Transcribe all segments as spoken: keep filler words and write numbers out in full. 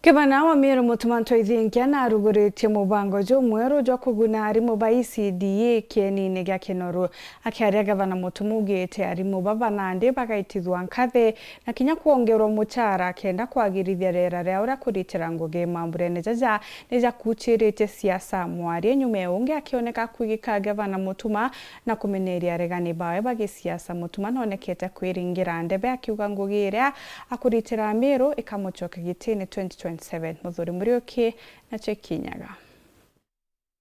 Gavana wa Meru Mutuma M'Ethingia naruguritie mubango jumweru jwa kuguna arimu ba E C D E kienine gia Kinoru. Akiaria, Gavana Mutuma augite arimu baba nandi bagaitithua nkathi na kinya kwongerwa muchara kenda kwagirithia riera ria uria kuritira ngugi. Mamburene jaja ni jakuchiritie siasa. Mwaria nyuma ya ungi akioneka kwigika Gavana Mutuma na kumeneria aregani bawe ba gisiasa. Mutuma nonekete kwiringira ndebe akiuga ngugi iria akuritira Meru ikamucokia gitine twenty twenty-seven. Muthuri Muriuki nacio ikinyaga.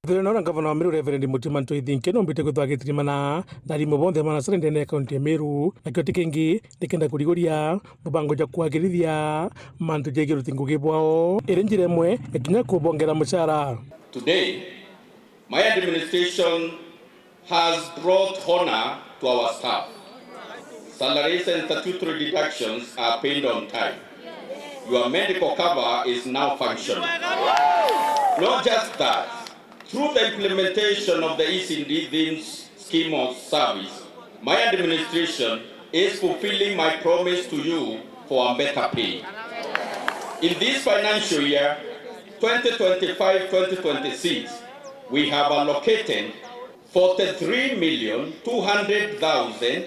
Thirina uria ngavana wa Meru Reverend Mutuma M'Ethingia nombite kwithwa agitirimana na arimu bonthe manasara ndene ya kaunti ya Meru, nakio ti kingi nikenda kuriguria mubango jwa kwagirithia mantu jegie uruti ngugi bwao, iri njira imwe ya kinya kubongera muchara. Today, my administration has brought honor to our staff. Salaries and statutory deductions are paid on time. Your medical cover is now functional. Not just that, through the implementation of the E C D themes scheme of service, my administration is fulfilling my promise to you for a better pay. In this financial year, twenty twenty-five twenty twenty-six, we have allocated forty-three million two hundred thousand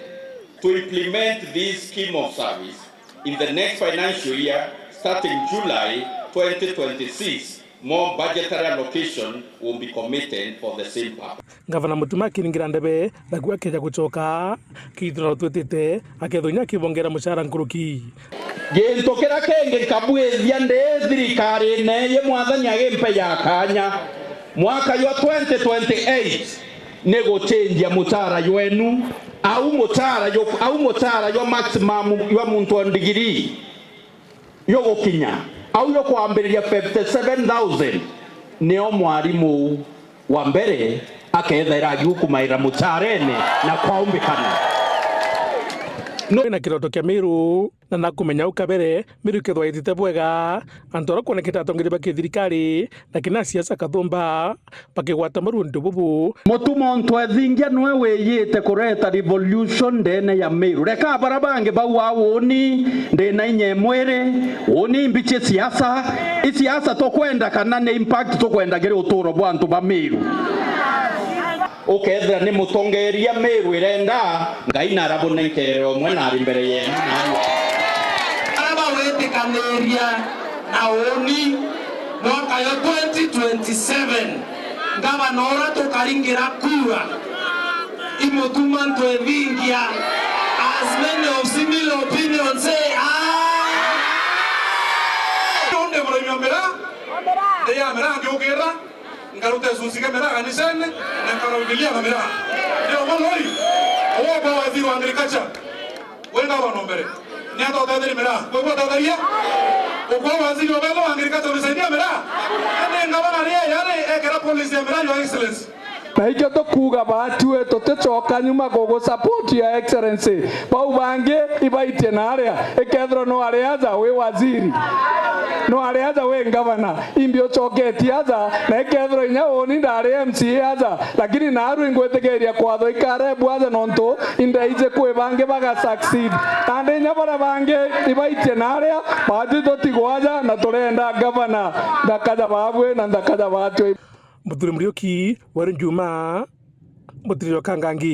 to implement this scheme of service. In the next financial year, starting July twenty twenty-six, more budgetary allocation will be committed for the same purpose. Ngavana Mutuma akiringira ndebe, naku akeja gucoka, kiitiro twitite, akethwa inya akibongera muchara nkuruki. Gintu kiria kingi nkabwithia ndi thirikarine ii Mwathani agimpe ya kanya, mwaka jwa twenty twenty-eight ni guchenjia muchara jwenu, au muchara ju-, au muchara jwa maximum jwa muntu wa ndigiri jugukinya, au jukwambiriria fifty-seven thousand, nio mwarimu wa mbere akethaira agiukumaira mucharene na kwaumbikana. No na kiroto kia Meru, na nakumenya u kabere Meru ikethwa itite bwega, antu aria kwonekete atongeria ba kithirikari na kina siasa kathumba bakigwata maru untu bubu. Mutuma M'Ethingia niwe wiyite kureta revolution ndene ya Meru. Reka bara bangi bau a uuni, ndina inya e mwiri, uuni imbichi siasa, i siasa tukwenda kana ni impact tukwenda kiri uturo bwa antu ba Meru? Ukethira ni mutongeria Meru irenda, Ngai narabunenkere umwe nari mbere yenu. Ara bawitikaniria na uuni, mwaka ya twenty twenty-seven, ngavana uria tukaringira kura i Mutuma M'Ethingia. As many of similar opinions say aye. Nonde murimi wa miraa, ndi ya miraa ngiukira, nkaruta icuci kia miraa kanisene, na nkarumilia na miraa. Ndio mwana oi, uwe kwa waziri wa agriculture. Wi ngavana mbere. Ni atotetheria miraa. Kwi gwa utetheria? Ukwa waziri wa wetho wa agriculture unisaidia miraa? Ende ngavana ria yari ekera policy ya miraa, Your Excellency. Na ikio tukuuga baatue tuticoka nyuma kugu support, Your Excellency. Bau bangi ibaitie na aria, ikethirwa no aria aja wi waziri. No aria aja wi ngavana. Imbi ucoketie aja, na ikethirwa inya uuni ndari M C A aja, lakini naarua ingwitikiria kwatho ikarebu aja nontu indaiji kwi bangi baga succeed. Nandi inya baria bangi ibaitie na aria, baatwi tutigwa aja na turenda ngavana nthaka ja baabwe na nthaka ja baatwi. Muthuri Muriuki, Weru Njuma, Mutiriro Kangangi.